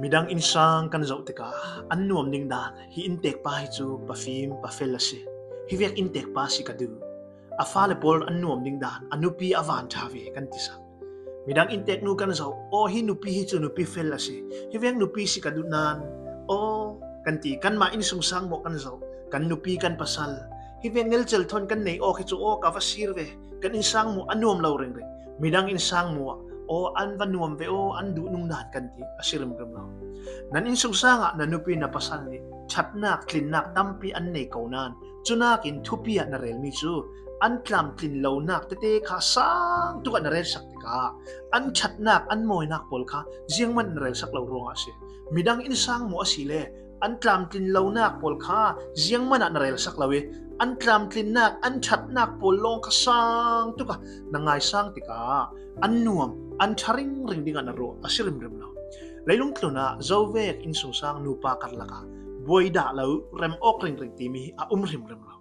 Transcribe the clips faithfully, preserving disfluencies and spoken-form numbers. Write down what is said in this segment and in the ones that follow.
Midang innsang kan zoh tikah an nuam ding dan hi inntekpa hi cu pafim pafel a si. Hi vek inntekpa si ka duh. A fale pawl an nuam ding dan, a nupi a van ṭha ve kan tisak. Midang innteknu kan zoh, aw hi nupi hi cu nupi fel a si. Hi vek nupi si ka duh nan, aw kan ti. Kanmah innsungsang maw kan zoh, kan nupi kan pasal. Hi vek ngelcel thawn kan nei awk hi cu aw ka va sir ve. Kan innsang maw a nuam lo ringring. Midang innsang maw aw an va nuam ve aw, an duh nung dan kan ti a si rimrim lo. Nan innsungsang ah na nupi na pasal nih ṭhatnak tlinnak tampi an nei ko nan, cunakin thupi ah na relmi cu an tlamtlin lonak tete kha sang tuk ah na relsak tikah an ṭhatnak an mawinak pawl kha ziangman na relsak lo ruangah a si. Midang innsang maw a si le an tlamtlin lonak pawl kha ziangman ah na relsak lo i an tlamtlinnak an ṭhatnak pawl lawng kha sang tuk ah na ngaisang tikah an nuam, an ṭha ringring dingah na ruah a si rimrim lo. Leilung tlun ah zo vek innsungsang nupa karlak ah buai dah lo, rem awk ringring timi a um hrimhrim lo.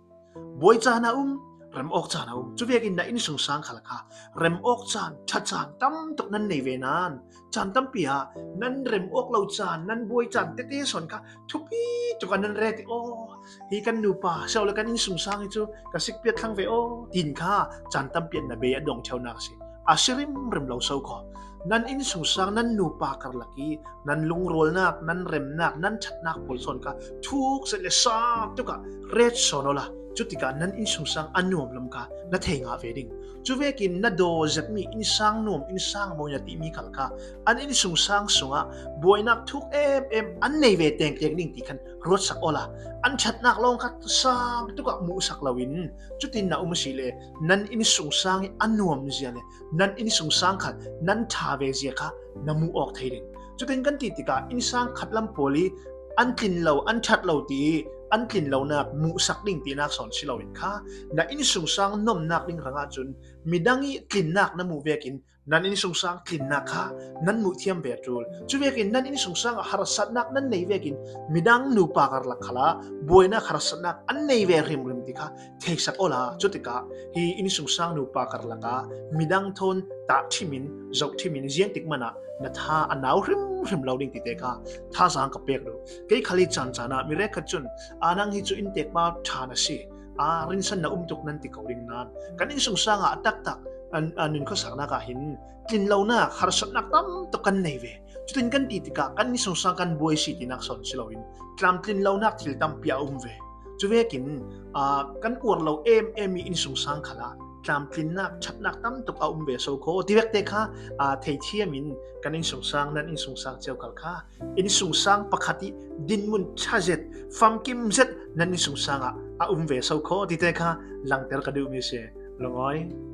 Buai caan a um, rem awk caan a um. Cuvekin na innsungsang khal kha rem awk caan, ṭha caan tam tuk nan nei ve nan, caan tampi ah nan rem awk lo caan, nan buai caan tete sawn kha thupi tuk ah nan ret i, aw hi kan nupa si lo le kan innsungsang hi cu ka sikpiat thlang ve aw, tin kha caan tampi ah na bei a dong ṭheunak a si. A si rimrim lo so kho. Nan innsungsang, nan nupa karlak i nan lungrualnak, nan remnak, nan ṭhatnak pawl sawn kha thuk zet le sang tuk ah ret sawn awla, cutikah nan innsungsang a nuam lam kha na thei ngah ve ding. Cuvekin na daw zetmi innsang nuam, innsang mawi na timi khal kha an innsungsang sungah buainak thuk em em an nei ve tengteng ding ti khan ruatsak awla, an ṭhatnak lawng kha sang tuk ah muhsak loin cutin na um a si le nan innsungsang i a nuam zia le nan innsungsang khal nan ṭha ve zia kha na muh awk thei ding. Cutin kan ti tikah innsang khat lam pawl i an tlin lo, an ṭhat lo ti i an tlin lonak muhsak ding tinak sawn si loin kha na innsungsang nomnak ding hrangah cun midang i tlinnak na muh vekin nan innsungsang tlinnak kha nan muh thiam ve a ṭul. Cuvekin nan innsungsang ah harsatnak nan nei vekin midang nupa karlak khalah buainak harsatnak an nei ve hrimhrim ti kha theisak awla, cutikah hi innsungsang nupa karlak ah midang thawn tah ṭhimin, zoh ṭhimin ziangtik manah na tha a nau hrimhrim lo ding tite kha thazaang ka pek duh. Kei khal hi caan caan ah mi hrekkhat cun, a nang hi cu inntekpa ṭha na si, a rinsan na um tuk nan ti ko ding nan, kan innsungsang ah a taktak a nun khuasaknak ah hin tlin lonak, harsatnak tam tuk kan nei ve. Cutin kan ti tikah kan innsungsang kan buai si tinak sawn si loin tlamtlin lonak thil tampi a um ve. Cuvekin aa, kan uar lo em em i innsungsang khalah tlamtlinnak, ṭhatnak tam tuk a um ve so kho. Ti vekte kha aa, theithiam in kan innsungsang, nan innsungsang cio khal kha innsungsang pakhat i dinmun ṭha zet, famkim zet nan innsungsang ah a um ve so kho. Tite kha langter ka duhmi si. Lungawi.